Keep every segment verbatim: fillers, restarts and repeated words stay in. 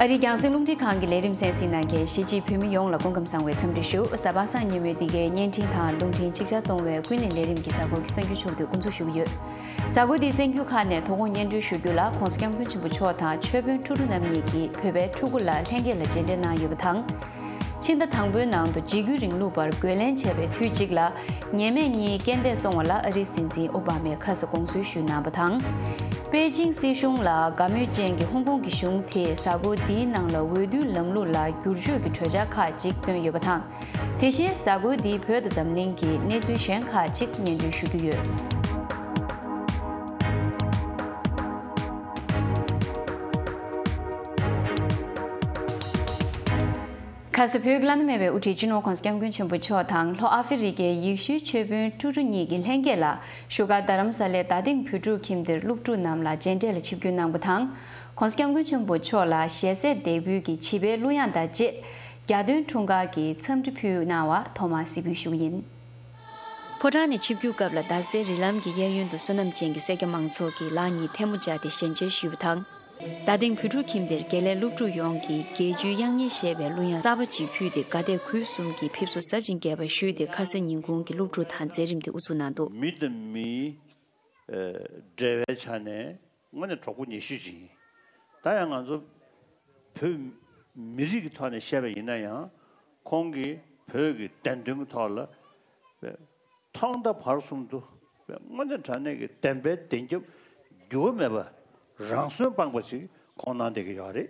ཨ་རིའི་རྒྱང་སྲིང་རླུང་འཕྲིན་ཁང་གི་ལས་རིམ་གསན་གཟིགས་གནང་མཁན་གཞིས་བྱེས་བོད་མི་ཡོངས་ལ་སྐུ་ཁམས་བཟང་བའི་འཚམས་འདྲི་ཞུ། གཟའ་པ་སངས་ཉིན་མོའི་འདི་གའི་བརྙན་འཕྲིན་དང་རླུང་འཕྲིན་ཅིག་ཅར་གཏོང་བའི་ཀུན་གླེང་ལས་རིམ་གྱི་གཟའ་འཁོར་གྱི་གསར་འགྱུར་ཕྱོགས་བསྡུས་འགོ་འཛུགས་ཞུ་གི་ཡོད། གཟའ་འཁོར་འདིའི་གསར་འགྱུར་ཁག་ནས་དོ་དགོང་སྙན་སྒྲོན་ཞུ་རྒྱུ་ལ། ྋགོང་ས་ྋསྐྱབས་མགོན་ཆེན་པོ་མཆོག་དང་ཆོས་དཔོན་ཁྲོ་ཁྲོ་རྣམ་གཉིས་ཀྱིས་བོད་པའི་ཕྲུ་གུ་ལ་ལྷན་རྒྱས་ལ་མཇལ་འཕྲད་གནང་ཡོད་པ་དང་། ཕྱི་ཟླ་དང་པོའི་ནང་དུ་འཇིགས་སྐུལ་རིང་ལུགས་པར་རྒོལ་ལན་བྱས་པའི་དུས་གཅིག་ལ། ཉེས་མེད་གཉིས་རྐྱེན་འདས་སོང་བ་ལ་ཨ་རིའི་སྲིད་འཛིན་ཨོ་བྷ་མས་ཁ་ས་དགོངས་གསོལ་ཞུས་གནང་བ་དང་། པེ་ཅིང་སྲིད་གཞུང་ལ་དགའ་མོས་ཅན་གྱི་ཧོང་ཀོང་གི་གཞུང་དེས་གཟའ་འཁོར་འདིའི་ནང་ལ་འོས་བསྡུའི་ལམ་ལུགས་ལ་བསྒྱུར་བཅོས་ཀྱི་གྲོས་འཆར་ཁག་ཅིག་བཏོན་ཡོད་པ་དང་། དེ་བཞིན་གཟའ་འཁོར་འདིའི་བོད་དང་འཛམ་གླིང་གི་གནས་ཚུལ་གཞན་ཁག་ཅིག་སྙན་སྒྲོན་ཞུ་རྒྱུ་ཡོད། ཁ་ས་བོད་ཀྱི་བླ་ན་མེད་པའི་དབུ་ཁྲིད་སྤྱི་ནོར་ྋགོང་ས་ྋསྐྱབས་མགོན་ཆེན་པོ་མཆོག་དང་ལྷོ་ཨ་ཧྥེ་རི་ཀའི་ཡེ་ཤུའི་ཆོས་དཔོན་ཁྲོ་ཁྲོ་གཉིས་ཀྱིས་ལྷན་རྒྱས་ལ་བཞུགས་སྒར་རྡ་རམ་ས་ལའི་རྡ་སྟེང་བོད་ཕྲུག་ཁྱིམ་སྡེར་སློབ་ཕྲུག་རྣམས་ལ་མཇལ་འཕྲད་ལ་ཆིབས་བསྒྱུར་གནང་བ་དང་། ྋགོང་ས་ྋསྐྱབས་མགོན་ཆེན་པོ་མཆོག་ལ་ཞལ་ཟས་འདེགས་འབུལ་གྱི་བྱིས་པའི་གླུ་དབྱངས་དང་བཅས་རྒྱ་དོན་འཁྲུངས་སྐར་གྱི་འཚམས་འདྲི་ཕུལ་གནང་བ་ཐོག་མར་གཟིགས་འབུལ་ཞུ་གི་ཡིན། ཕོ་བྲང་ནས་ཆིབས་བསྒྱུར་སྐབས་ལ་རྡ་སའི་རི་ལམ་གྱི་གཡས་གཡོན་དུ་བསོད་ནམས་ཅན་གྱི་སེར་སྐྱ་མང་ཚོགས་ཀྱིས་ལག་གཉིས་ཐལ་མོ་སྦྱར་ཏེ་ཞལ་མཇལ་ཞུས་པ་དང་། རྡ་སྟེང་བོད་ཕྲུག་ཁྱིམ་སྡེར་དགེ་ལས་སློབ་ཕྲུག་ཡོངས་ཀྱིས་རྒྱལ་གཅེས་དབྱངས་སྙན་ཞེས་པའི་གླུ་དབྱངས་གསར་པ་ཅིག་ཕུལ་ཏེ་དགའ་དད་གུས་གསུམ་གྱིས་ཕེབས་བསུ་ཟབ་ཅིང་རྒྱས་པ་ཞུས་ཏེ། ཁ་སང་ཉིན་གུང་གི་སློབ་ཕྲུག་དང་མཛད་རིམ་དེ་དབུ་འཛུགས་གནང་འདུག། མི་དང་མི། ཨ། འབྲེལ་བའི་ཆ་ནས་དངོས་གནས་གྲོགས་པོ་ཉེ་ཤོས་ཅིག་ཡིན། ད་ཡང་ང་ཚོ་བོད་མི་རིགས་ཀྱི་ཐོག་ནས་བཤད་པ་ཡིན་ན་ཡང་། ཁོང་གིས་བོད་ཀྱི་བདེན་དོན་གྱི་ཐོག་ལ་ཐོག་མཐའ་བར་གསུམ་དུ་དངོས་གནས་དྲང་གནས་ཀྱི་བདེན་པའི་བདེན་རྒྱབ་འགྱུར་བ་མེད་པ། རང་སྲོན་སྤངས་པ་ཞིག་ཁོང་གནང་བསྡད་ཀྱི་ཡོད་རེད།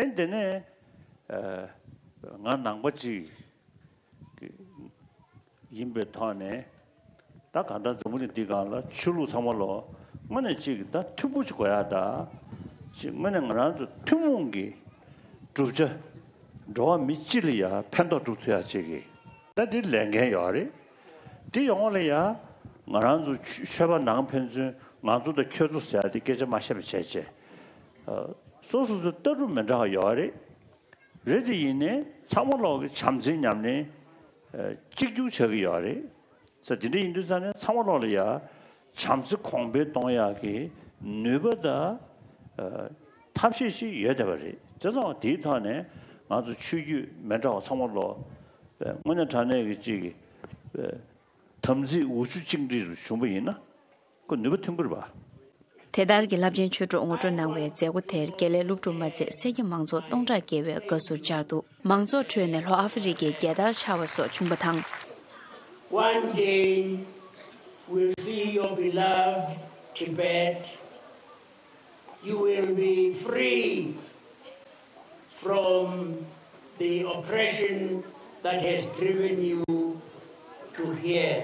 ཨེ། དེ་ནས། ཨ། ང་ནང་པ་ཅིག་ཡིན་པའི་ཐོག་ནས། ད་གང་ལྟར་འཛམ་བུ་གླིང་འདི་སྒང་ལ་ཆོས་ལུགས་ཚང་མ་ལོ་དངོས་གནས་ཅིག་ད་མཐུན་པོ་ཅིག་དགོས་ཡ། ད་ཅིག་དངོས་གནས་ང་རང་ཚོ་ཐུན་མོང་གི་གྲུབ་ཆ། འགྲོ་བ་མི་སྤྱི་ལ་ཡ་ཕན་ཐོགས་སྒྲུབ་ཐུབ་ཡ་ཅིག་གི། ད་འདི་ལས་འགན་ཡོད་རེད། དེ་ཡོང་བ་ལ་ཡ་ང་རང་ཚོ་ཆོས་ཆོས་པ་ནང་ཕན་ཚུན་ང་ཚོ་དང་ཁྱོད་ཚོ་ཟེར་ཡ་དེ་སྐད་ཆ་མ་བཤད་པ་བྱས་བྱས། ཨ། སོ་སོ་ཚོ་ལྟ་གྲུབ་མི་འདྲ་བ་ཡོད་རེད། རེད་དེ་ཡིན་ནའི་ཚང་མ་ལོག་གི་བྱམས་བརྩེ་ཉམས་ལེན། ཨ། གཅིག་གྱུར་བྱ་གི་ཡོད་རེད། ས་དེ་འདྲ་ཡིན་དུས་ཙང་ནས་ཚང་མ་ལོག་ལ་ཡ་བྱམས་བརྩེ་གོང་འཕེལ་གཏོང་ཡག་གི་ནུས་པ་དང་། ཨ། ཐབས་ཤེས་ཤིག་ཡོད་བསྡད་པ་རེད། བྱས་ཙང་དེའི་ཐོག་ནས་ང་ཚོ་ཆོས་བརྒྱུད་མི་འདྲ་བ་ཚང་མ་ལོག་དངོས་གནས་དྲང་གནས་ཀྱི་གཅིག་གི་དམ་ཚིག་འུ་ཆུ་གཅིག་སྒྲིལ་རུ་བྱུང་པ་ཡིན་ན། ཁོ་ནུས་པ་ཐོན་གྱི་རེད་པ། དེ་ལྟར་གྱི་རླབས་ཆེན་ཆོས་གྲོགས་ངོ་སྤྲོད་གནང་བའི་མཛད་སྒོ་དེར་དགེ་ལས་སློབ་ཕྲུག་མ་ཚད་སེར་སྐྱ་མང་ཚོགས་སྟོང་ཕྲག་བརྒལ་བས་དགའ་བསུར་འབྱར་འདུག། མང་ཚོགས་ཁྲོད་ནས་ལྷོ་ཨ་ཧྥེ་རི་ཀའི་རྒྱལ་དར་འཕྱར་བ་སོགས་བྱུང་བ་དང་། One day we'll see your beloved Tibet. You will be free from the oppression that has driven you to here.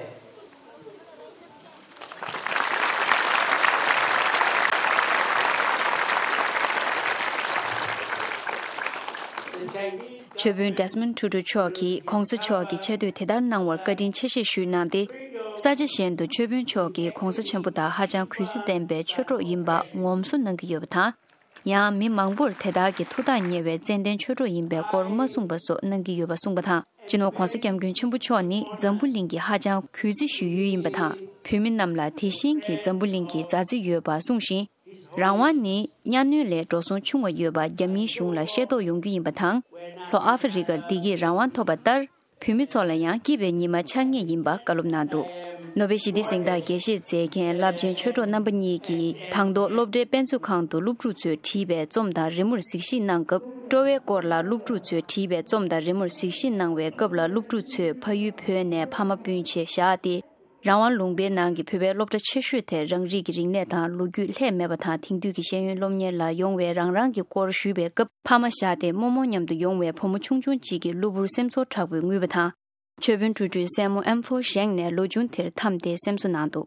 The Chinese ཆོས་དཔོན་ཌེ་སི་མོན་ཊུ་ཊུ་མཆོག་གིས་ྋགོང་ས་མཆོག་གི་ཆེ་བསྟོད་དེ་ལྟར་གནང་བར་བཀའ་དྲིན་ཆེ་ཞེས་ཞུས་གནང་སྟེ། ས་ཆ་གཞན་དུ་ཆོས་དཔོན་མཆོག་གིས་ྋགོང་ས་ཆེན་པོ་དང་ཧ་ཅང་གུས་བརྩི་ལྡན་པའི་ཆོས་གྲོགས་ཡིན་པ་ངོམ་སོ་གནང་གི་ཡོད་པ་དང་། ཡང་མི་མང་པོར་དེ་དག་གི་ཐུགས་ཐག་ཉེ་བའི་ཙན་དན་ཆོས་གྲོགས་ཡིན་པའི་སྐོར་མ་གསུངས་པ་སོགས་གནང་གི་ཡོད་པ་གསུངས་པ་དང་། སྤྱི་ནོར་ྋགོང་ས་ྋསྐྱབས་མགོན་ཆེན་པོ་མཆོག་ནི་འཛམ་བུ་གླིང་གི་ཧ་ཅང་གུས་བརྩི་ཞུ་ཡུལ་ཡིན་པ་དང་། བོད་མི་རྣམས་ལ་དེ་བཞིན་གྱི་འཛམ་བུ་གླིང་གི་མཛའ་བརྩེ་ཡོད་པ་གསུངས་ཤིང་། རང་དབང་ནི་གཉའ་གནོན་ལས་འགྲོ་སོང་ཆུང་བ་ཡོད་པ་རྒྱ་མིའི་གཞུང་ལ་ཤེས་རྟོགས་ཡོང་རྒྱུ་ཡིན་པ་དང་། ལྷོ་ཨ་ཧྥེ་རི་ཀར་བདེ་སྐྱིད་རང་དབང་ཐོབ་པ་ལྟར། བོད་མི་ཚོ་ལ་ཡང་སྐྱིད་པའི་ཉི་མ་འཆར་ངེས་ཡིན་པ་བཀའ་སློབ་གནང་འདུག། ནོ་བེལ་ཞི་བདེའི་གཟེངས་རྟགས་དགྱེས་བཞེས་མཛད་མཁན་རླབས་ཆེན་ཆོས་གྲོགས་རྣམ་པ་གཉིས་ཀྱིས་དང་ཐོག་སློབ་གྲྭའི་དཔེ་མཛོད་ཁང་དུ་སློབ་ཕྲུག་ཚོས་བྲིས་པའི་རྩོམ་དང་རི་མོར་གཟིགས་ཞིབ་གནང་སྐབས། སྤྲོ་བའི་སྐོར་ལ་སློབ་ཕྲུག་ཚོས་བྲིས་པའི་རྩོམ་དང་རི་མོར་གཟིགས་ཞིབ་གནང་བའི་སྐབས་ལ། སློབ་ཕྲུག་ཚོས་ཕ་ཡུལ་བོད་ནས་ཕ་མ་སྤུན་མཆེད་བཞག་སྟེ། རང་དབང་ལུང་པའི་ནང་གི་བོད་པའི་སློབ་གྲྭ་ཆེ་ཤོས་དེར་རང་རིགས་ཀྱི་རིག་གནས་དང་ལོ་རྒྱུས་ལྷད་མེད་པ་དང་། དེང་དུས་ཀྱི་ཤེས་ཡོན་སློབ་གཉེར་ལ་ཡོང་བའི་རང་རང་གི་སྐོར་ཞུས་པའི་སྐབས། ཕ་མ་བཞག་སྟེ་རྨོ་མོ་མཉམ་དུ་ཡོང་བའི་བུ་མོ་ཆུང་ཆུང་གཅིག་གིས་གློ་བུར་སེམས་ཚོར་དྲག་པོས་ངུས་པ་དང་། ཆོས་དཔོན་ཊུ་ཊུས་སྲས་མོ་ཨེམ་ཧྥོ་བཞེངས་ནས་ལོ་ཆུང་དེར་འཐམས་ཏེ་སེམས་གསོ་གནང་འདུག།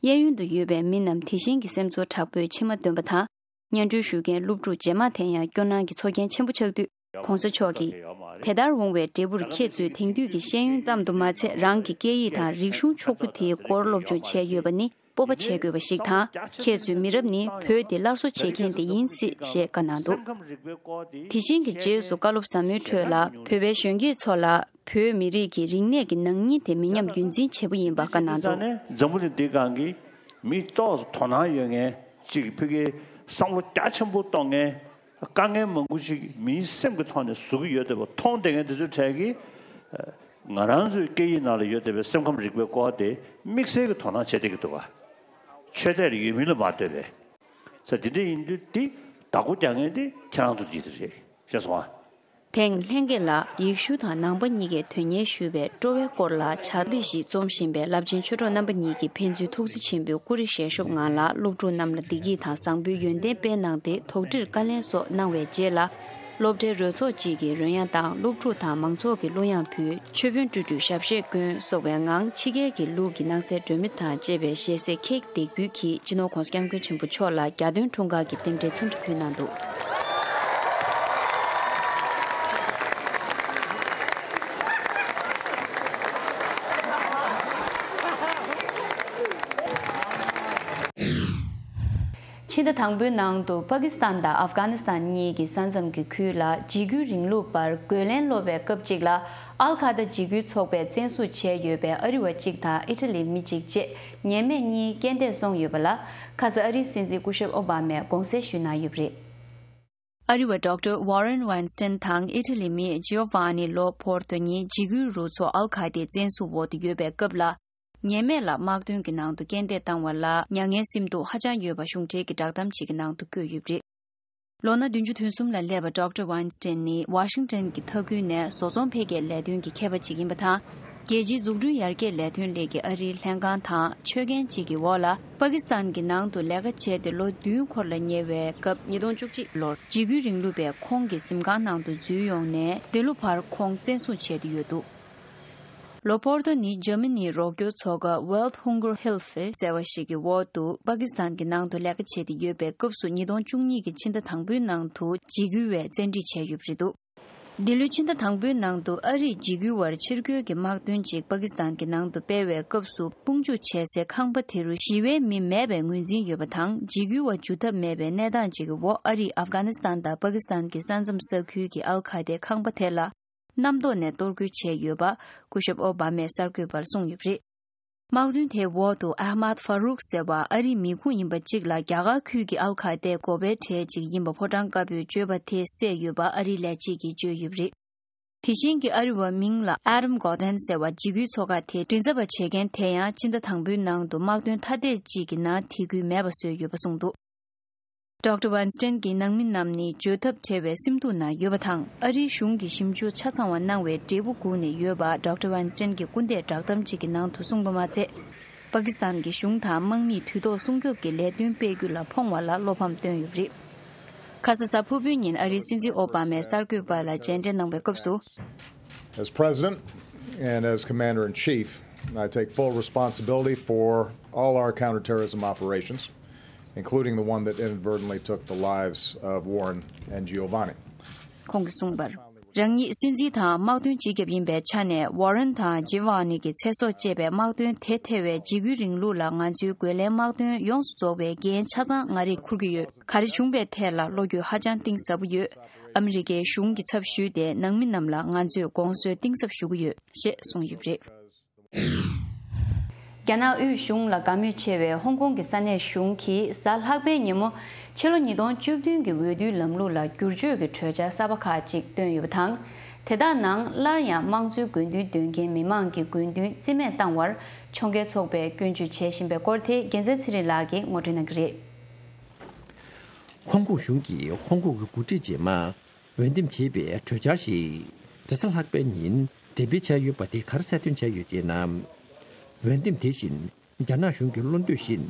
གཡས་གཡོན་དུ་ཡོད་པའི་མི་རྣམས་དེ་བཞིན་གྱི་སེམས་ཚོར་དྲག་པོས་མཆི་མ་འདོན་པ་དང་། སྙན་སྒྲོན་ཞུ་མཁན་སློབ་ཕྲུག་རྗེས་མ་དེ་ཡང་སྐྱོ་སྣང་གི་ཚོར་མཁན་ཆེན་པོ་ཆགས་དུས། ྋགོང་ས་མཆོག་གིས། དེ་ལྟར་འོང་བའི་འབྲས་བུར་ཁྱེད་ཚོས་དེང་དུས་ཀྱི་ཤེས་ཡོན་ཙམ་དུ་མ་ཚད། རང་གི་སྐད་ཡིག་དང་རིག་གཞུང་ཕྱུག་པོ་དེའི་སྐོར་སློབ་སྦྱོང་བྱས་ཡོད་པ་ནི་སྤོབས་པ་བྱེད་དགོས་པ་ཞིག་དང་། ཁྱེད་ཚོའི་མི་རབས་ནི་བོད་འདི་སླར་གསོ་བྱེད་མཁན་དེ་ཡིན་སྲིད་ཞེས་བཀའ་གནང་འདུག། དེ་བཞིན་གྱི་རྗེས་སུ་བཀའ་སློབ་ཟབ་མོའི་ཁྲོད་ལ། བོད་པའི་གཞོན་སྐྱེས་ཚོ་ལ་བོད་མི་རིགས་ཀྱི་རིག་གནས་ཀྱི་ནག་ཉེས་དེ་མི་ཉམས་རྒྱུན་འཛིན་བྱེད་པོ་ཡིན་པ་བཀའ་གནང་འདུག། ནས་འཛམ་བུ་གླིང་འདི་སྒང་གི་མི་ཏོག་ཙམ་དོ་སྣང་ཡོད་མཁན་གཅིག་གི་ཕ་གིའི་ བསམ་བློ་རྒྱ་ཆེན་པོ་གཏོང་མཁན། དཀའ་ངལ་མང་པོ་ཞིག་མིའི་སེམས་ཀྱི་ཐོག་ནས་བཟོ་གི་ཡོད་བསྡད་པ་མཐོང་བསྡད་མཁན་དེ་ཚོའི་གྲས་ཀྱིས། ང་རང་ཚོའི་སྐད་ཡིག་ནང་ལ་ཡོད་བསྡད་པའི་སེམས་ཁམས་རིག་པའི་སྐོར་དེ་དམིགས་བསལ་གྱི་དོ་སྣང་བྱེད་བསྡད་ཀྱི་འདུག་ག་ཆོས་དད་ཡོད་མིན་ལ་མ་ལྟོས་པའི། ས་དེ་འདྲ་ཡིན་དུས་དེ་བདག་པོ་རྒྱག་མཁན་དེ་ཁྱེད་རང་ཚོ་ཅིག་རེད། ཤེས་སོང་ཨ། ཐེངས་ལྷན་རྒྱས་ལ་ཡེ་ཤུ་དང་ནང་པ་གཉིས་ཀས་དོན་གཉེར་ཞུས་པའི་སྤྲོ་བའི་སྐོར་ལ་ཕྱག་བྲིས་ཤིག་རྩོམ་བཞིན་པའི་རླབས་ཆེན་ཆོས་གྲོགས་རྣམ་པ་གཉིས་ཀྱིས་ཕན་ཚུན་ཐུགས་རྗེ་ཆེན་པོས་སྐུ་རེ་ཞལ་ཤོབ་ངང་ལ། སློབ་ཕྲུག་རྣམས་ལ་བདེ་སྐྱིད་དང་བཟང་པོའི་ཡོན་ཏན་སྤེལ་གནང་སྟེ། དོགས་འདྲིར་བཀའ་ལན་སོགས་གནང་བའི་རྗེས་ལ། སློབ་གྲྭའི་རོལ་ཚོགས་གཅིག་གིས་རོལ་དབྱངས་བཏང་། སློབ་ཕྲུག་དང་མང་ཚོགས་ཀྱིས་གླུ་དབྱངས་ཕུལ། མཆོད་དཔོན་ཀྲུའུ་ཀྲུའུ་ཞབས་གཞས་བསྐྱོན་སོགས་པའི་ངང་ཕྱི་རྒྱལ་གྱི་གླུ་གི་སྣང་གསལ་སྒྲོན་མེ་དང་བཅས་པའི་ཞལ་གསེར་ཁེག་འདེགས་འབུལ་གྱིས་སྤྱི་ནོར་༧གོང་ས་༧སྐྱབས་མགོན་ཆེན་པོ་མཆོག་ལ་རྒྱ་སྟོན་འཁྲུངས་སྐར་གྱི་རྟེན་འབྲེལ་འཚམས་འདྲི་ཕུལ་གནང་འདུག་ཕྱི་ཟླ་དང་པོའི་ནང་དུ་པ་ཀི་སི་ཐན་དང་ཨབ་གྷ་ནི་སི་ཐན་གཉིས་ཀྱི་ས་མཚམས་ཀྱི་ཁུལ་ལ་འཇིགས་སྐུལ་རིང་ལུགས་པར་རྒོལ་ལན་སློག་པའི་སྐབས་གཅིག་ལ། ཨལ་ཁ་ད་འཇིགས་སྐུལ་ཚོགས་པས་བཙན་བཟུང་བྱས་ཡོད་པའི་ཨ་རི་བ་གཅིག་དང་ཨི་ཊ་ལིའི་མི་གཅིག་བཅས་ཉེས་མེད་གཉིས་རྐྱེན་འདས་སོང་ཡོད་པ་ལ། ཁ་སང་ཨ་རིའི་སྲིད་འཛིན་སྐུ་ཞབས་ཨོ་བྷ་མས་དགོངས་སེལ་ཞུས་གནང་ཡོད་པ་རེད། ཨ་རི་བ་ཌོག་ཊར་ཝོ་རན་ཝན་སི་ཊན་དང་ཨི་ཊ་ལི་མི་ཇིའོ་ཝ་ནི་ལོ་པོར་ཏོ་གཉིས་འཇིགས་སྐུལ་རུ་ཚོགས་ཨལ་ཁ་ཏའི་བཙན་བཟུང་འོག་ཏུ་ཡོད་པའི་སྐབས་ལ། ཉེས་མེད་ལ་དམག་དོན་གྱི་ནང་དུ་རྐྱེན་འདས་བཏང་བ་ལ་མྱ་ངན་སེམས་སྡུག་ཧ་ཅང་ཡོད་པ་གཞུང་འབྲེལ་གྱི་བསྒྲགས་གཏམ་ཅིག་གི་ནང་དུ་བཀོད་ཡོད་པ་རེད། ལོ་ན་བདུན་ཅུ་དོན་གསུམ་ལ་སླེབས་པ་ཌོག་ཊར་ཝན་སི་ཊན་ནི་ཝ་ཤིང་ཊོན་གྱི་མཐའ་ཁུལ་ནས་བཟོ་ཚོང་འཕེལ་རྒྱས་ལས་དོན་གྱི་མཁས་པ་ཅིག་ཡིན་པ་དང་། རྒྱལ་སྤྱིའི་འཛུགས་སྐྲུན་ཡར་རྒྱས་ལས་དོན་སླད་ཀྱི་ཨ་རིའི་ལྷན་ཁང་དང་ཆོད་གན་ཅིག་གི་འོག་ལ། པ་ཀི་སི་ཐན་གྱི་ནང་དུ་ལས་ཀ་བྱས་ཏེ་ལོ་བདུན་འཁོར་ལ་ཉེ་བའི་སྐབས། ཉིས་སྟོང་བཅུ་གཅིག་ལོར་འཇིགས་སྐུལ་རིང་ལུགས་པས་ཁོང་གི་གཟིམ་ཁང་ནང་དུ་འཛུལ་ཡོང་ནས། འདི་ལོ་བར་ཁོང་བཙན་བཟུང་བྱས་ཏེ་ཡོད་འདུག་ལོ་པོར་ཏོ་ནི་འཇར་མ་ནིའི་རོགས་སྐྱོར་ཚོགས་པ་Welthungerhilfe ཟེར་བ་ཞིག་གི་འོག་ཏུ་པ་ཀི་སི་ཐན་གྱི་ནང་དུ་ལས་ཀ་བྱས་ཏེ་ཡོད་པའི་སྐབས་སུ། ཉིས་སྟོང་བཅུ་གཉིས་ཀྱི་ཕྱི་ཟླ་དང་པོའི་ནང་དུ་འཇིགས་སྐུལ་བས་བཙན་ཁྲིད་བྱས་ཡོད་པ་རེད་འདུག་འདི་ལོའི་ཕྱི་ཟླ་དང་པོའི་ནང་དུ་ཨ་རིས་འཇིགས་སྐུལ་བར་ཕྱིར་རྒོལ་གྱི་དམག་དོན་ཅིག་པ་ཀི་སི་ཐན་གྱི་ནང་དུ་སྤེལ་བའི་སྐབས་སུ། དཔུང་འཇུག་བྱེད་སའི་ཁང་པ་དེ་རུ་ཞི་བའི་མི་མེད་པའི་ངོས་འཛིན་ཡོད་པ་དང་། འཇིགས་སྐུལ་བ་འཇུ་ཐབས་མེད་པའི་གནས་སྟངས་ཅིག་གི་འོག་ཨ་རིས་ཨབ་གྷ་ནི་སི་ཐན་དང་པ་ཀི་སི་ཐན་གྱི་ས་མཚམས་ས་ཁུལ་གྱི་ཨལ་ཁ་ཏའི་ཁང་པ་དེ་ལ། གནམ་ཐོག་ནས་གཏོར་རྒོལ་བྱས་ཡོད་པ། སྐུ་ཞབས་ཨོ་བྷ་མས་གསར་འགོད་པར་གསུངས་ཡོད་པ་རེད། དམག་དོན་དེའི་འོག་ཏུ་ཨ་མད་ཧྥ་རུག་ཟེར་བ་ཨ་རིའི་མི་ཁུངས་ཡིན་པ་གཅིག་ལ་རྒྱ་གར་ཁུལ་གྱི་ཨལ་ཁ་ཏའི་འགོ་པའི་གྲས་གཅིག་ཡིན་པ་ཕོ་བྲང་དཀར་པོས་བརྗོད་པ་དེ་གསལ་ཡོད་པ་ཨ་རིའི་ལས་བྱེད་ཀྱིས་བརྗོད་ཡོད་པ་རེད། དེ་བཞིན་གྱི་ཨ་རི་བ་མིང་ལ་ཨ་དམ་གོ་དན་ཟེར་བ་འཇིགས་སྐུལ་ཚོགས་ཁག་དེའི་མགྲིན་ཚབ་པ་བྱེད་མཁན་དེ་ཡང་ཕྱི་ཟླ་དང་པོའི་ནང་དུ་དམག་དོན་ཐ་དད་ཅིག་གི་ནང་ཐད་ཁུལ་མེད་པ་བཟོས་ཡོད་པ་གསུངས་འདུག་ཌོག་ཊར་ཝན་སི་ཊན་གྱི་ནང་མི་རྣམས་ནི་བརྗོད་ཐབས་བྲལ་བའི་སེམས་སྡུག་ནང་ཡོད་པ་དང་། ཨ་རིའི་གཞུང་གིས་ཞིབ་འཇུག་ཆ་ཚང་བ་གནང་བའི་འབྲས་བུ་བསྒུགས་ནས་ཡོད་པ། ཌོག་ཊར་ཝན་སི་ཊན་གྱི་སྐུ་ཟླས་བསྒྲགས་གཏམ་གཅིག་གི་ནང་དུ་གསུངས་པ་མ་ཚད། པ་ཀི་སི་ཐན་གྱི་གཞུང་དང་དམག་མིས་དུས་ཐོག་སྲུང་སྐྱོབ་ཀྱི་ལས་དོན་སྤེལ་རྒྱུ་ལ་ཕོངས་བ་ལ་བློ་ཕམ་བཏོན་ཡོད་པ་རེད། ཁ་ས་གཟའ་ཕུར་བུའི་ཉིན་ཨ་རིའི་སྲིད་འཛིན་ཨོ་བྷ་མས་གསར་འགོད་པ་ལ་མཇལ་འཕྲད་གནང་བའི་སྐབས་སུ། As President and as Commander in Chief, I take full responsibility for all our counterterrorism operations, including the one that inadvertently took the lives of Warren and Giovanni. ཁོང་གིས་གསུངས་པར། རང་ཉིད་སྲིད་འཛིན་དང་དམག་དོན་སྤྱི་ཁྱབ་ཡིན་པའི་ཆ་ནས། ཝོ་རན་དང་ཇི་ཝ་ནི་གི་ཚེ་སྲོག་བཅད་པའི་དམག་དོན་དེ་ཐེ་བའི་འཇིགས་སྐུལ་རིང་ལུགས་ལ་ང་ཚོའི་རྒོལ་ལན་དམག་དོན་ཡོངས་སུ་རྫོགས་པའི་འགན་ཆ་ཚང་ང་རས་འཁུར་གྱི་ཡོད། ག་རེ་བྱུང་བའི་ཐད་ལ་བློ་འགྱོད་ཧ་ཅང་གཏིང་ཟབ་པོ་ཡོད། ཨ་མི་རི་ཀའི་གཞུང་གི་ཚབ་ཞུས་ཏེ་ནང་མི་རྣམས་ལ་ང་ཚོས་དགོངས་གསོལ་གཏིང་ཟབ་ཞུ་གི་ཡོད་ཞེས་གསུངས་ཡོད་པ་རེད། རྒྱ་ནག་དབུས་གཞུང་ལ་དགའ་མོས་ཆེ་བའི་ཧོང་ཀོང་གི་ས་གནས་གཞུང་གིས་གཟའ་ལྷག་པའི་ཉིན་མོ་ཕྱི་ལོ་ཉིས་སྟོང་བཅུ་བདུན་གྱི་འོས་བསྡུའི་ལམ་ལུགས་ལ་བསྒྱུར་བཅོས་ཀྱི་གྲོས་འཆར་གསར་པ་ཁག་ཅིག་བཏོན་ཡོད་པ་དང་། དེ་དག་ནང་སླར་ཡང་དམངས་གཙོའི་དགོས་འདུན་འདོན་མཁན་མི་མང་གི་དགོས་འདུན་རྩིས་མེད་བཏང་བར་ཕྱོགས་འགལ་ཚོགས་པས་སྐྱོན་བརྗོད་བྱེད་བཞིན་པའི་སྐོར་དེ་རྒྱལ་མཚན་ཚེ་རིང་ལགས་ཀྱིས་ངོ་སྤྲོད་གནང་གི་རེད། ཧོང་ཀོང་གཞུང་གིས་ཧོང་ཀོང་གི་འགོ་ཁྲིད་རྗེས་མ་འོས་འདེམས་བྱེད་པའི་གྲོས་འཆར་ཞིག་རེས་གཟའ་ལྷག་པའི་ཉིན་འགྲེམས་སྤེལ་བྱས་ཡོད་པ་དེ་ག་རེ་གསལ་སྟོན་བྱས་ཡོད་ཅེ་ན། འོས་འདེམས་དེ་བཞིན་རྒྱ་ནག་གཞུང་གི་བློ་འདོད་བཞིན།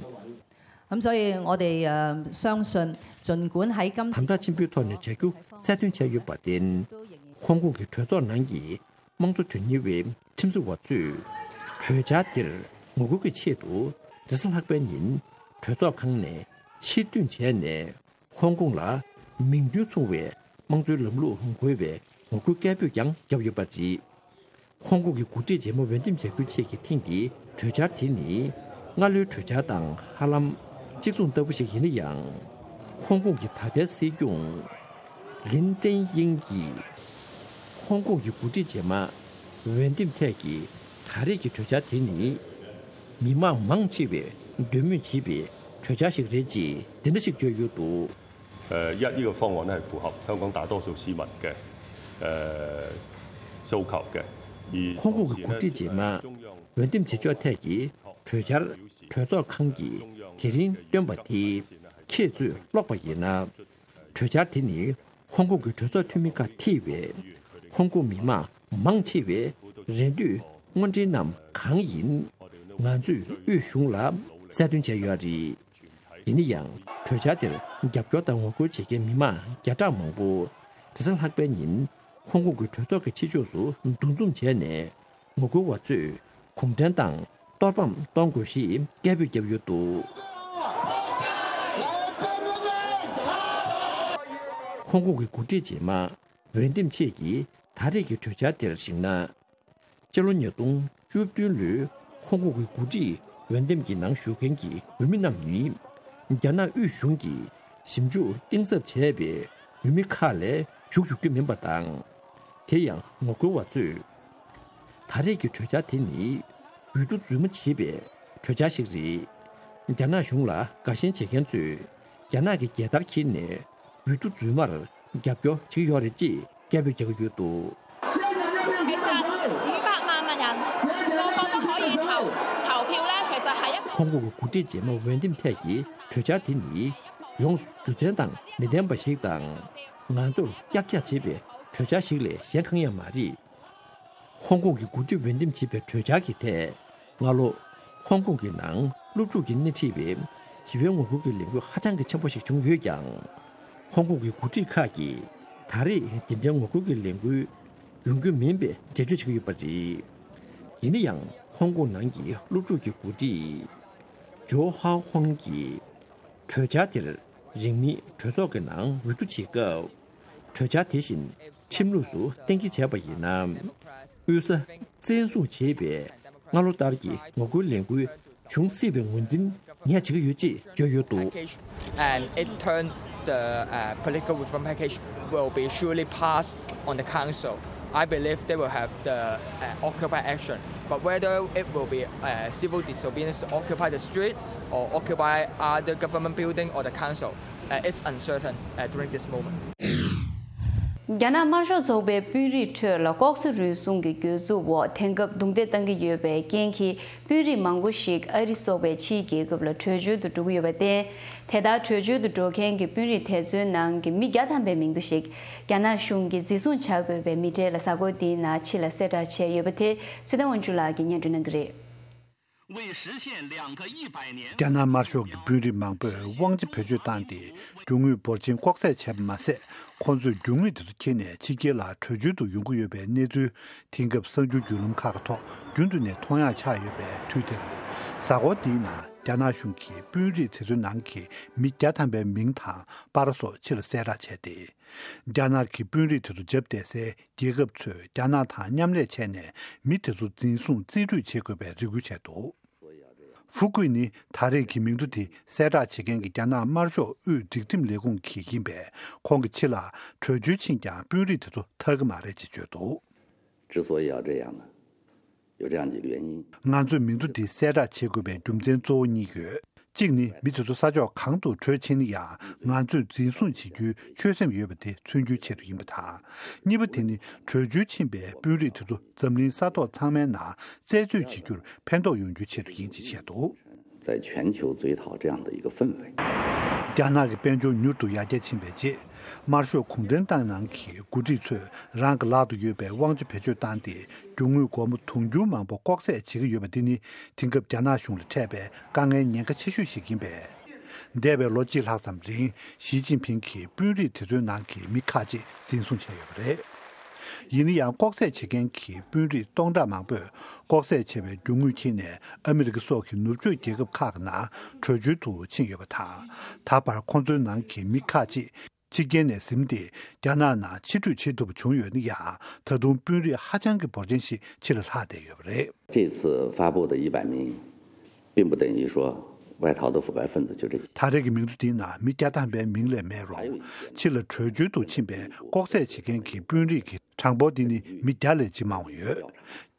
咁所以我哋誒相信，儘管喺今次 དམ་དྲག་ཆེན་པོའི་ཐོག་ནས་བྱ་རྒྱུ་གསལ་སྟོན་བྱས་ཡོད་པར་བརྟེན། ཧོང་ཀོང་གི་གྲོས་ཚོགས་ནང་གི་དམངས་གཙོ་དོན་གཉེར་བའི་ཁྲིམས་བཟོ་བ་ཚོས་གྲོས་འཆར་དེར་ངོ་རྒོལ་གྱི་ཆེད་དུ་རེས་གཟའ་ལྷག་པའི་ཉིན་གྲོས་ཚོགས་ཁང་ནས་ཕྱིར་འཐེན་བྱས་ནས། ཧོང་ཀོང་ལ་མིང་དོན་མཚུངས་པའི་དམངས་གཙོའི་ལམ་ལུགས་དགོས་པའི་ངོ་རྒོལ་སྐད་འབོད་ཀྱང་བརྒྱབ་ཡོད་པ་རེད། ཧོང་ཀོང་གི་འགོ་ཁྲིད་རྗེས་མ་འོས་འདེམས་བྱ་རྒྱུའི་ཆེད་ཀྱི་ཐེངས་འདིའི་གྲོས་འཆར་དེ་ནི་སྔ་ལོའི་གྲོས་འཆར་དང་ཧ་ལམ་གཅིག་མཚུངས་ལྟ་བུ་ཞིག་ཡིན་ན་ཡང་། ཧོང་ཀོང་གི་ད་ལྟའི་སྲིད་སྐྱོང་ལིན་ཀྲེན་དབྱིང་གིས་ཧོང་ཀོང་གི་འགོ་ཁྲིད་རྗེས་མ་འོས་འདེམས་ཐད་ཀྱི་ད་རེས་ཀྱི་གྲོས་འཆར་དེ་ནི། མི་མང་མང་ཆེ་བས་འདོད་མོས་བྱེད་པའི་ གྲོས་འཆར་ཞིག་རེད་ཅེས་འདི་འདྲ་ཞིག་བརྗོད་ཡོད་འདུག། 呃，一呢个方案呢係符合香港大多數市民嘅誒訴求嘅。而 ཧོང་ཀོང་གི་འགོ་ཁྲིད་རྗེས་མ་འོས་འདེམས་བྱེད་ཕྱོགས་ཐད་ཀྱི་གྲོས་འཆར་གྲོས་ཚོགས་ཁང་གིས་དེ་རིང་བཏོན་པ་དེ་ཁྱེད་ཚོས་ཀློག་པ་ཡིན་ན། གྲོས་འཆར་དེ་ནི་ཧོང་ཀོང་གི་གྲོས་ཚོགས་འཐུས་མི་ཁག་ཐེ་བའི་ཧོང་ཀོང་མི་མང་མང་ཆེ་བའི་རེ་འདོད་དངོས་འབྲེལ་རྣམས་གང་ཡིན། ང་ཚོས་དབུས་གཞུང་ལ་གསལ་སྟོན་བྱས་ཡོད་རེད། ཡིན་ན་ཡང་གྲོས་འཆར་དེར་རྒྱབ་སྐྱོར་དང་ངོ་རྒོལ་བྱེད་མཁན་མི་མང་བརྒྱ་ཕྲག་མང་པོ་རེས་གཟའ་ལྷག་པའི་ཉིན་ཧོང་ཀོང་གི་གྲོས་ཚོགས་ཀྱི་ཕྱི་ཕྱོགས་སུ་འདུ་འཛོམས་བྱས་ནས་ངོ་རྒོལ་བ་ཚོས་གུང་ཁྲན་ཏང་གཏོར་ཕམ་གཏོང་དགོས་ཞེས་སྐད་འབོད་བརྒྱབ་ཡོད་འདུག། ཧོང་ཀོང་གི་འགོ་ཁྲིད་རྗེས་མ་འོས་འདེམས་ཆེད་ཀྱི་ད་རེས་ཀྱི་གྲོས་འཆར་དེར་གཞིགས་ན། སྤྱི་ལོ་ཉིས་སྟོང་བཅུ་བདུན་ལོའི་ཧོང་ཀོང་གི་འགོ་ཁྲིད་འོས་འདེམས་ཀྱི་ནང་ཞུགས་མཁན་གྱི་འོས་མི་རྣམས་ནི། རྒྱ་ནག་དབུས་གཞུང་གིས་ཞིབ་འཇུག་གཏིང་ཟབ་བྱས་པའི་འོས་མི་ཁག་ལས་ཞུགས་ཡོད་རྒྱུ་མིན་པ་དང་། དེ་ཡང་ངོ་རྒོལ་བ་ཚོས། ད་རེས་ཀྱི་གྲོས་འཆར་དེ་ནི་འོས་བསྡུ་རྫུན་མ་བྱེད་པའི་གྲོས་འཆར་ཞིག་རེད། རྒྱ་ནག་གཞུང་ལ་དགའ་ཞེན་བྱེད་མཁན་ཚོས་རྒྱ་ནག་གི་རྒྱལ་དར་འཁྱེར་ནས་འོས་བསྡུ་རྫུན་མར་རྒྱབ་སྐྱོར་བྱེད་ཀྱི་ཡོད་རེད་ཅེས་སྐད་འབོད་རྒྱག་གི་ཡོད་འདུག། 其實五百萬人都覺得可以投投票咧，其實係一個 ཧོང་ཀོང་གི་འགོ་ཁྲིད་རྗེས་མ་འོས་འདེམས་ཐད་ཀྱི་གྲོས་འཆར་དེ་ནི་ཡོངས་སུ་རྒྱུ་མཚན་དང་མི་ལྡན་པ་ཞིག་དང་། ང་ཚོར་ཀྱག་ཀྱག་བྱེད་པའི་གྲོས་འཆར་ཞིག་ལས་གཞན་གང་ཡང་མ་རེད། ཧོང་ཀོང་གི་འགོ་ཁྲིད་འོས་འདེམས་བྱེད་པའི་གྲོས་འཆར་གྱི་ཐད། སྔ་ལོ། ཧོང་ཀོང་གི་ནང་སློབ་ཕྲུག་གིས་སྣེ་ཁྲིད་པའི་ཞི་བའི་ངོ་རྒོལ་གྱི་ལས་འགུལ་ཧ་ཅང་གི་ཆེན་པོ་ཞིག་བྱུང་ཡོད་ཀྱང་། ཧོང་ཀོང་གི་འགོ་ཁྲིད་ཁག་གིས་ད་རེས་འདི་འདྲའི་ངོ་རྒོལ་གྱི་ལས་འགུལ་ཡོང་རྒྱུ་མིན་པའི་འགྲེལ་བརྗོད་བྱེད་ཀྱི་ཡོད་པ་རེད། ཡིན་ན་ཡང་ཧོང་ཀོང་ནང་གི་སློབ་ཕྲུག་གི་འགོ་ཁྲིད་ཇོ་ཧྭ་ཧོང་གིས་གྲོས་འཆར་དེར་རིང་མིན་གྲོས་ཚོགས་ཀྱི་ནང་འོས་བསྡུ་བྱེད་སྐབས། གྲོས་འཆར་དེ་བཞིན་ཁྲིམས་ལུགས་སུ་གཏན་འཁེལ་བྱས་པ་ཡིན་ན། དབུས་ས་བཙན་བཟུང་བྱས་པའི་སྔ་ལོ་ལྟར་གྱི་ངོ་རྒོལ་ལས་འགུལ་འབྱུང་སྲིད་པའི་ངོས་འཛིན་ངས་བྱེད་ཀྱི་ཡོད་ཅེས་བརྗོད་ཡོད་འདུག། And it turned the uh, political reform package will be surely passed on the council. I believe they will have the uh, occupy action. But whether it will be uh, civil disobedience to occupy the street or occupy other government building or the council, uh, it's uncertain uh, during this moment. རྒྱ་ནག་དམར་ཤོག་ཚོགས་པའི་དཔོན་རིགས་ཁྲོད་ལ་ལྐོག་ཟ་རུལ་སུངས་ཀྱི་གྱོད་འཛུགས་འོག་དེང་སྐབས་རྡུང་རྡེག་བཏང་གི་ཡོད་པའི་རྐྱེན་གྱིས་དཔོན་རིགས་མང་པོ་ཞིག་ཨ་རི་སོགས་པའི་ཕྱིའི་རྒྱལ་ཁབ་ལ་བྲོས་བྱོལ་དུ་འགྲོ་གི་ཡོད་པར་བརྟེན། དེ་ལྟར་བྲོས་བྱོལ་དུ་འགྲོ་མཁན་གྱི་དཔོན་རིགས་དེ་ཚོའི་ནང་གི་མི་བརྒྱ་ཐམ་པའི་མིང་ཐོ་ཞིག་རྒྱ་ནག་གཞུང་གིས་འཛིན་བཟུང་བྱ་དགོས་པའི་མི་གྲལ་ལ་གཟའ་འཁོར་འདིའི་ནང་ཕྱི་ལ་གསལ་བསྒྲགས་བྱས་ཡོད་པ་དེ་ཚེ་བརྟན་དབང་ཕྱུག་ལགས་ཀྱིས་སྙན་སྒྲོན་གནང་གི་རེད། 为实现两个一百年。 རྒྱ་ནག་དམར་ཤོག་གི་དཔོན་རིགས་མང་པོས་དབང་ཆ་བེད་སྤྱོད་བཏང་སྟེ་རྒྱུ་དངོས་འབོར་ཆེན་ལྐོག་ཟ་བྱས་པ་མ་ཟད། ཁོང་ཚོས་རྒྱུ་དངོས་དེ་ཚོ་འཁྱེར་ནས་ཕྱི་རྒྱལ་ལ་བྲོས་བྱོལ་དུ་ཡོང་གི་ཡོད་པའི་གནས་ཚུལ་དེང་སྐབས་གསར་འགྱུར་བརྒྱུད་ལམ་ཁག་གི་ཐོག་རྒྱུན་དུ་ནས་མཐོང་ཡག་ཆགས་ཡོད་པའི་དུས་འདིར། གཟའ་འཁོར་འདིའི་ནང་རྒྱ་ནག་གཞུང་གིས་དཔོན་རིགས་དེ་ཚོའི་ནང་གི་མི་བརྒྱ་ཐམ་པའི་མིང་དང་པར་སོགས་ཕྱི་ལ་གསལ་བསྒྲགས་བྱས་ཏེ། རྒྱ་ནག་གི་དཔོན་རིགས་དེ་ཚོ་རྒྱབ་བསྡད་སའི་རྒྱལ་ཁབ་ཚོས་རྒྱ་ནག་དང་མཉམ་ལས་བྱས་ནས་མི་དེ་ཚོ་འཛིན་བཟུང་རྩིས་སྤྲོད་བྱེད་དགོས་པའི་རེ་སྐུལ་བྱས་འདུག། ཧྥུ་ཀུའི་ནི་ད་རེས་ཀྱི་མིང་ཐོ་དེ་གསལ་བསྒྲགས་བྱེད་མཁན་གྱི་རྒྱ་ནག་དམར་ཤོག་དབུས་སྒྲིག་ཁྲིམས་ལས་ཁུངས་ཀྱི་ཡིན་པས། ཁོང་གིས་ཕྱི་ལ་བྲོས་བྱོལ་ཕྱིན་ཀྱང་དཔོན་རིགས་དེ་ཚོ་ཐར་གྱི་མ་རེད་ཅེས་བརྗོད་འདུག། 之所以要这样呢，有这样几个原因。 ང་ཚོས་མིང་ཐོ་འདི་གསལ་བསྒྲགས་བྱེད་དགོས་པའི་རྒྱུ་མཚན་གཙོ་བོ་གཉིས་ཡོད། གཅིག་ནི་མི་དེ་ཚོ་ས་ཕྱོགས་གང་དུ་བྲོས་ཕྱིན་ན་ཡང་ང་ཚོས་འཛིན་བཟུང་བྱེད་རྒྱུའི་ཆོད་སེམས་ཡོད་པ་དེ་མཚོན་རྒྱུའི་ཆེད་དུ་ཡིན་པ་དང་། གཉིས་པ་དེ་ནི་བྲོས་བྱོལ་ཕྱིན་པའི་དཔོན་རིགས་དེ་ཚོ་འཛམ་གླིང་ས་ཐོག་ཚང་མའི་ནང་རྩད་གཅོད་བྱེད་རྒྱུར་ཕན་ཐོགས་ཡོང་རྒྱུའི་ཆེད་དུ་ཡིན་ཅེས་བཤད་འདུག། 在全球追讨这样的一个氛围。 རྒྱ་ནག་གི་དཔལ་འབྱོར་མྱུར་དུ་ཡར་རྒྱས་ཕྱིན་པའི་རྗེས། དམར་ཤོག་གུང་ཁྲན་ཏང་ནང་གི་འགོ་ཁྲིད་ཚོས་རང་གི་ལག་ཏུ་ཡོད་པའི་དབང་ཆ་བེད་སྤྱོད་བཏང་སྟེ། རྒྱུ་དངོས་སྒོར་མོ་དུང་ཕྱུར་མང་པོ་ལྐོག་ཟ་བྱེད་ཀྱི་ཡོད་པ་འདི་ནི། དེང་སྐབས་རྒྱ་ནག་གཞུང་ལ་འཕྲད་པའི་དཀའ་ངལ་ཉེན་ཁ་ཆེ་ཤོས་ཤིག་ཡིན་པས། འདས་པའི་ལོ་གཅིག་ལྷག་ཙམ་རིང་། ཞི་ཅིན་ཕིང་གིས་དཔོན་རིགས་དེ་ཚོའི་ནང་གི་མི་ཁག་ཅིག་འཛིན་བཟུང་བྱས་ཡོད་པ་རེད། ཡིན་ན་ཡང་། ལྐོག་ཟ་བྱེད་མཁན་གྱི་དཔོན་རིགས་སྟོང་ཕྲག་མང་པོས་ལྐོག་ཟ་བྱས་པའི་རྒྱུ་དངོས་འཁྱེར་ནས་ཨ་མི་རི་ཀ་སོགས་ཀྱི་ནུབ་ཕྱོགས་རྒྱལ་ཁབ་ཁག་གི་ནང་བྲོས་བྱོལ་དུ་ཕྱིན་ཡོད་པ་དང་། ད་བར་ཁོང་ཚོའི་ནང་གི་མི་ཁག་ཅིག་ཕྱི་རྒྱལ་ནས་ཟིན་ཏེ་རྒྱ་ནག་ནང་ཕྱིར་སྤྲོད་བྱེད་ཐུབ་པ་བྱུང་ཡོད་ན་ཡང་། ད་དུང་དཔོན་རིགས་ཧ་ཅང་གི་འབོར་ཆེན་ཞིག་ཕྱི་ལ་ལྷག་བསྡད་ཡོད་པ་རེད། 这次发布的一百名，并不等于说外逃的腐败分子就这些。ད་རེས་ཀྱི་མིང་ཐོ་འདིའི་ནང་མི་བརྒྱ་ཐམ་པའི་མིང་ལས་མེད་རུང་། ཕྱི་ལ་བྲོས་བྱོལ་དུ་ཕྱིན་པའི་ལྐོག་བསད་བྱེད་མཁན་གྱི་དཔོན་རིགས་ཀྱི་གྲངས་འབོར་འདི་ནི་མི་བརྒྱ་ལས་ཅི་མང་བ་ཡོད།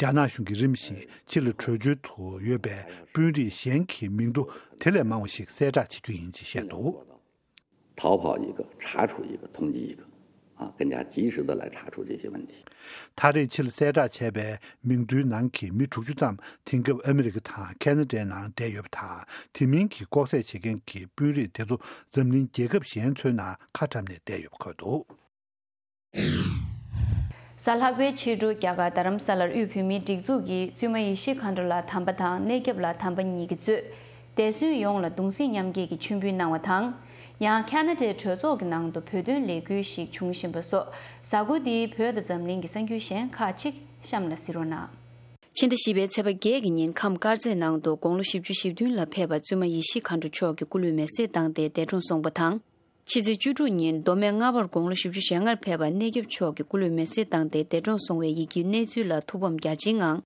རྒྱ་ནག་གཞུང་གིས་རིམ་བཞིན་ཕྱི་ལ་བྲོས་བྱོལ་དུ་ཡོད་པའི་དཔོན་རིགས་གཞན་གྱི་མིང་ཐོ་དེ་ལས་མང་བ་ཞིག་གསལ་བསྒྲགས་བྱེད་རྒྱུ་ཡིན་ཅེས་བཤད་འདུག། 逃跑一个，查处一个，通缉一个，啊，更加及时的来查处这些问题。 ད་རེས་ཕྱི་ལ་གསལ་བསྒྲགས་བྱས་པའི་མིང་ཐོའི་ནང་གི་མི་དྲུག་ཅུ་ཙམ་དེང་སྐབས་ཨ་མི་རི་ཀ་དང་ཁ་ན་ཌའི་ནང་བསྡད་ཡོད་པ་དང་། དེ་མིན་གྱི་ལྐོག་བསད་བྱེད་མཁན་གྱི་དཔོན་རིགས་དེ་ཚོ་འཛམ་གླིང་རྒྱལ་ཁབ་གཞན་ཚོའི་ནང་ཁ་བཀྲམ་ནས་བསྡད་ཡོད་པ་འཁོད་འདུག། གཟའ་ལྷག་པའི་ཕྱི་དྲོ་རྒྱ་གར་རྡ་རམ་ས་ལར་དབུས་བོད་མིའི་སྒྲིག་འཛུགས་ཀྱིས་བཙུན་མ་ཡེ་ཤེས་མཁའ་འགྲོ་ལགས་དམ་པ་དང་གནས་སྐྱབས་ལགས་དམ་པ་གཉིས་ཀྱིས་གཙོས་འདས་གསོན་ཡོངས་ལ་གདུང་སེམས་མཉམ་སྐྱེད་ཀྱི་མཆོད་འབུལ་གནང་བ་དང་། ཡང་ཁ་ན་ཌའི་གྲོས་ཚོགས་ཀྱི་ནང་དུ་བོད་དོན་ལས་འགུལ་ཞིག་འབྱུང་བཞིན་པ་སོགས། གཟའ་འཁོར་འདིའི་བོད་དང་འཛམ་གླིང་གི་གསར་འགྱུར་གཞན་ཁག་ཅིག་གཤམ་ལ་གཟིགས་རོགས་གནང་། ཕྱི་ཟླ་བཞི་པའི་ཚེས་པ་བརྒྱད་ཀྱི་ཉིན་ཁམས་དཀར་མཛེས་ནང་དུ་དགུང་ལོ་བཞི་བཅུ་ཞེ་བདུན་ལ་ཕེབས་པ་བཙུན་མ་ཡེ་ཤེས་མཁའ་འགྲོ་མཆོག་གི་སྐུ་ལུས་མེར་སྲེག་བཏང་སྟེ་འདས་གྲོངས་སོང་བ་དང་། ཕྱི་ཚེས་བཅུ་དྲུག་ཉིན་མདོ་སྨད་རྔ་བར་དགུང་ལོ་བཞི་བཅུ་ཞེ་ལྔར་ཕེབས་པ་གནས་སྐྱབས་མཆོག་གི་སྐུ་ལུས་མེར་སྲེག་བཏང་སྟེ་འདས་གྲོངས་སོང་བའི་ཡིད་སྐྱོའི་གནས་ཚུལ་ལ་ཐུགས་ཕམ་རྒྱ་ཆེའི་ངང་།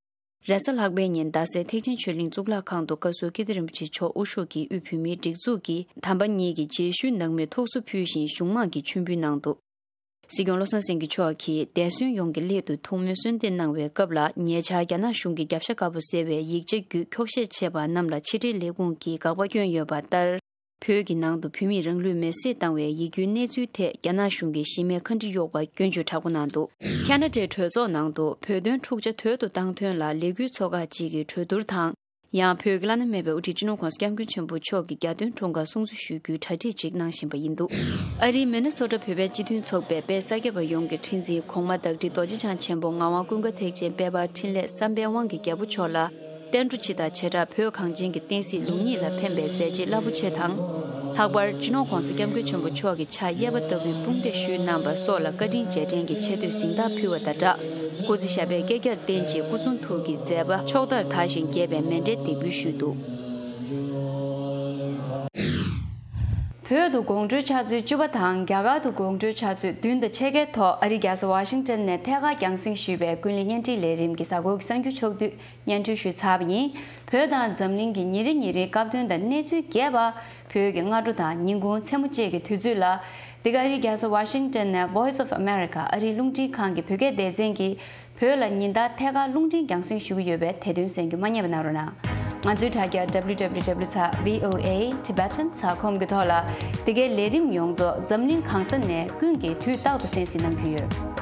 རེས་གཟའ་ལྷག་པའི་ཉིན་རྡ་སའི་ཐེག་ཆེན་ཆོས་གླིང་གཙུག་ལག་ཁང་དུ་བཀའ་ཟུར་ཀིརྟི་རིན་པོ་ཆེ་མཆོག་དབུ་བཞུགས་ཀྱིས་དབུས་བོད་མིའི་སྒྲིག་འཛུགས་ཀྱི་དམ་པ་གཉིས་ཀྱི་རྗེས་ཤུལ་ནང་མིར་ཐུགས་གསོ་ཕུལ་ཞིང་གཞུང་དམངས་ཀྱི་མཆོད་འབུལ་གནང་འདུག། སྲིད་སྐྱོང་བློ་བཟང་སེང་གེ་མཆོག་གིས་འདས་གསོན་ཡོངས་ཀྱི་སླད་དུ་ཐུགས་སྨོན་གསོལ་འདེབས་གནང་བའི་སྐབས་ལ། ཉེ་ཆར་རྒྱ་ནག་གཞུང་གིས་རྒྱབ་ཤ་དཀར་པོ་ཟེར་བའི་ཡིག་ཆ་བརྒྱུད་འཁྱོག་བཤད་བྱས་པ་རྣམས་ལ་ཕྱི་དྲིལ་ལས་ཁུངས་ཀྱིས་དགག་པ་བསྐྱོན་ཡོད་པ་ལྟར། བོད་ཀྱི་ནང་དུ་བོད་མིས་རང་ལུས་མེར་སྲེག་བཏང་བའི་ཡིད་སྐྱོའི་གནས་ཚུལ་ཐད་རྒྱ་ནག་གཞུང་གིས་གཞི་མེད་ཁ་འདྲི་གཡོག་པར་སྐྱོན་བརྗོད་དྲག་པོ་གནང་འདུག། ཁ་ན་ཌའི་གྲོས་ཚོགས་ནང་དུ་བོད་དོན་འཁྲུག་ཆ་དོད་དུ་བཏང་དོན་ལ་ལས་འགུལ་ཚོགས་ཁག་ཅིག་གིས་གྲོས་བསྡུར་དང་། ཡང་བོད་ཀྱི་བླ་ན་མེད་པའི་དབུ་ཁྲིད་སྤྱི་ནོར་༧གོང་ས་༧སྐྱབས་མགོན་ཆེན་པོ་མཆོག་གི་རྒྱ་སྟོན་དྲུང་འགར་སྲུང་བརྩི་ཞུ་རྒྱུའི་གྲ་སྒྲིག་ཅིག་གནང་བཞིན་པ་ཡིན་འདུག། ཨ་རིའི་མི་ནི་སོ་ཊ་བོད་པའི་སྤྱི་མཐུན་ཚོགས་པའི་དཔལ་ས་སྐྱ་པ་ཡོངས་ཀྱི་ཁྲི་འཛིན་གོང་མ་བདག་ཁྲི་རྡོ་རྗེ་འཆང་ཆེན་པོ་ངག་དབང་ཀུན་དགའ་ཐེག་ཆེན་དཔལ་འབར་འཕྲིན་ལས་བསམ་འཕེལ་དབང་གི་རྒྱལ་པོ་མཆོག་ལ། བསྟན་འགྲོ་སྤྱི་དང་བྱེ་བྲག་བོད་གངས་ཅན་གྱི་བསྟན་སྲིད་ལུགས་གཉིས་ལ་ཕན་པའི་མཛད་རྗེས་རླབས་པོ་ཆེ་དང་། ལྷག་པར་སྤྱི་ནོར་༧གོང་ས་༧སྐྱབས་མགོན་ཆེན་པོ་མཆོག་གི་ཕྱག་གཡས་པ་ལྟ་བུའི་དཔུང་འདེགས་ཞུས་གནང་བ་སོགས་ལ་བཀའ་དྲིན་རྗེས་དྲན་གྱི་ཆེ་བསྟོད་གཟེངས་རྟགས་ཕུལ་བ་དང་སྦྲགས། སྐུ་ཚེ་ཞབས་པད་བསྐལ་བརྒྱར་བརྟན་ཅིང་སྐུ་གསུང་ཐུགས་ཀྱི་མཛད་པ་ཕྱོགས་མཐར་དར་ཞིང་རྒྱས་པའི་མཎྜལ་འདེགས་འབུལ་ཞུས་འདུག། བོད་དུ་དགོང་དྲོའི་ཆུ་ཚོད་བཅུ་པ་དང་རྒྱ་གར་དུ་དགོང་དྲོའི་ཆུ་ཚོད་བདུན་དང་ཕྱེད་ཀའི་ཐོག་ཨ་རིའི་རྒྱལ་ས་ཝ་ཤིང་ཊོན་ནས་ཐད་ཀར་རྒྱང་སྲིང་ཞུས་པའི་ཀུན་གླེང་བརྙན་འཕྲིན་ལས་རིམ་གྱི་གཟའ་འཁོར་གྱི་གསར་འགྱུར་ཕྱོགས་བསྡུས་སྙན་སྒྲོན་ཞུས་ཚར་བ་ཡིན། བོད་དང་འཛམ་གླིང་གི་ཉིན་རེ་ཉིན་རེའི་སྐབས་དོན་དང་གནས་ཚུལ་རྒྱས་པ། བོད་ཀྱི་སྔ་དྲོ་དང་ཉིན་གུང་མཚན་མོ་བཅས་ཀྱི་དུས་ཚོད་ལ། འདི་ག་ཨ་རིའི་རྒྱལ་ས་ཝ་ཤིང་ཊོན་ནས་Voice of America ཨ་རིའི་རླུང་འཕྲིན་ཁང་གི་བོད་སྐད་སྡེ་ཚན་གྱིས་བོད་ལ་ཉིན་ལྟར་ཐད་ཀར་རླུང་འཕྲིན་རྒྱང་སྲིང་ཞུ་གི་ཡོད་པས་དེ་དོན་གསན་རྒྱུ་མ་བསྙེལ་བ་གནང་རོགས་གནང་། ང་ཚོའི་དྲ་རྒྱ་W W W dot V O A Tibetan dot com གི་ཐོག་ལ་འདི་གའི་ལས་རིམ་ཡོངས་རྫོགས་འཛམ་གླིང་གང་ས་ནས་ཀུན་གྱིས་དུས་རྟག་ཏུ་གསན་གཟིགས་གནང་རྒྱུ་ཡོད།